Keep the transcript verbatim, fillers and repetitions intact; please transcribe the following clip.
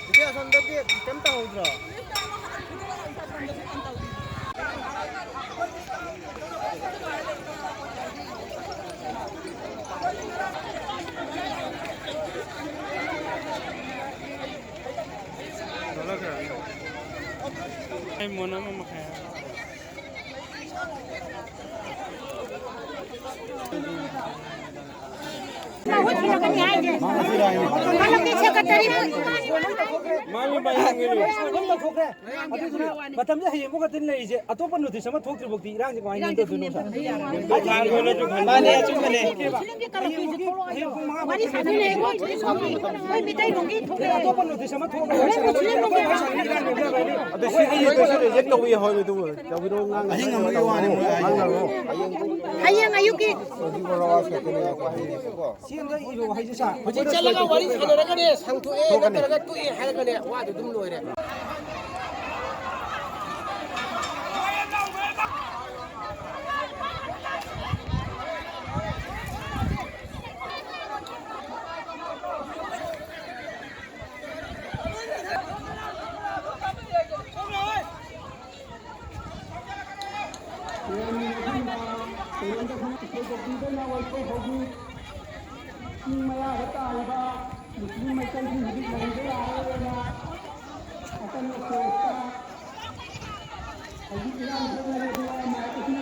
ꯏꯆꯦ, ꯑꯁꯣꯝꯗꯗꯤ ꯀꯩꯝ ꯇꯧꯍꯧꯗ꯭ꯔꯣ? ꯑꯩ ꯃꯣꯟ ꯑꯃ ꯃꯈꯥꯏ꯫ ꯃꯍꯨꯠ ꯁꯤꯜꯂꯛꯀꯅꯤ ꯍꯥꯏꯁꯦ꯫ ꯃꯍꯨꯠ ꯁꯤꯜꯂꯛꯀꯅꯤ ꯍꯥꯏꯁꯦ꯫ ꯃꯍꯨꯠ ꯁꯤꯜꯂꯛꯀꯅꯤ ꯍꯥꯏꯁꯦ꯫ ꯃꯥꯅꯤ, ꯃꯥꯅꯤ, ꯃꯥꯅꯤ꯫ ꯂꯣꯏ ꯇꯧꯊꯣꯛꯈ꯭ꯔꯦ꯫ ꯑꯗꯨꯗꯨꯅ ꯃꯇꯝꯁꯦ ꯍꯌꯦꯡ ꯑꯃꯨꯛ ꯈꯛꯇꯅꯤ ꯂꯩꯔꯤꯁꯦ꯫ ꯑꯇꯣꯞꯄ ꯅꯣꯇꯤꯁ ꯑꯃ ꯊꯣꯛꯇ꯭ꯔꯤꯐꯥꯎꯗꯤ ꯏꯔꯥꯡꯁꯦ ꯀꯃꯥꯏꯅ ꯇꯧꯗꯣꯏꯅꯣ, ꯁꯥꯔ? ꯃꯥꯅꯦ, ꯑꯆꯨꯝꯕꯅꯦ꯫ ꯍꯌꯦꯡ ꯄꯨꯡ ꯃꯉꯥ ꯋꯥꯔꯤ ꯁꯥꯟꯅꯔꯦ꯫ ꯑꯩꯈꯣꯏ ꯃꯤꯇꯩꯂꯣꯟꯒꯤ ꯊꯣꯛꯂꯛꯑꯦ꯫ ꯑꯇꯣꯞꯄ ꯅꯣꯇꯤꯁ ꯑꯃ ꯊꯣꯛꯑꯒ ꯋꯥꯔꯤ ꯁꯥꯟꯅꯔꯁꯤ꯫ ꯑꯗꯨ ꯁꯤ ꯍꯌꯦꯡ ꯀꯩꯁꯨ ꯔꯤꯖꯦꯛ ꯇꯧꯕ ꯌꯥꯍꯜꯂꯣꯏ, ꯑꯗꯨꯕꯨ ꯇꯧꯕꯤꯔꯣ, ꯉꯥꯡꯅꯔꯣ꯫ ꯑꯍꯤꯡ ꯑꯃꯒꯤ ꯋꯥꯅꯤ ꯃꯣꯏ ꯍꯥꯏꯁꯦ꯫ ꯍꯌꯦꯡ ꯑꯌꯨꯛꯀꯤ꯫ ꯁꯤ ꯑꯝꯇ ꯏꯔꯣ ꯍꯥꯏꯁꯦ, ꯁꯥꯔ꯫ ꯍꯧꯖꯤꯛ ꯆꯠꯂꯒ ꯋꯥꯔꯤ ꯁꯥꯟꯅꯔꯒꯅꯦ, ꯁꯪꯊꯣꯛꯑꯦ ꯊꯣꯛꯀꯅꯤ꯫ ꯅꯠꯇ꯭ꯔꯒ ꯇꯣꯛꯑꯦ ꯍꯥꯏꯔꯒꯅꯦ, ꯋꯥꯗꯨ ꯑꯗꯨꯝ ꯂꯣꯏꯔꯦ꯫ ꯆꯤꯡ ꯃꯌꯥꯗ ꯇꯥꯔꯤꯕ ꯃꯨꯁꯂꯤꯝ ꯃꯩꯇꯩꯁꯤꯡ ꯍꯧꯖꯤꯛ ꯂꯩꯕ ꯌꯥꯔꯔꯣꯏꯅ ꯑꯀꯟꯕ ꯐꯣꯔꯁꯇ ꯍꯧꯖꯤꯛ ꯏꯔꯥꯡ ꯊꯣꯛꯅꯔꯦ꯫ ꯑꯗꯨꯒ ꯃꯌꯥꯝ ꯑꯁꯤꯅ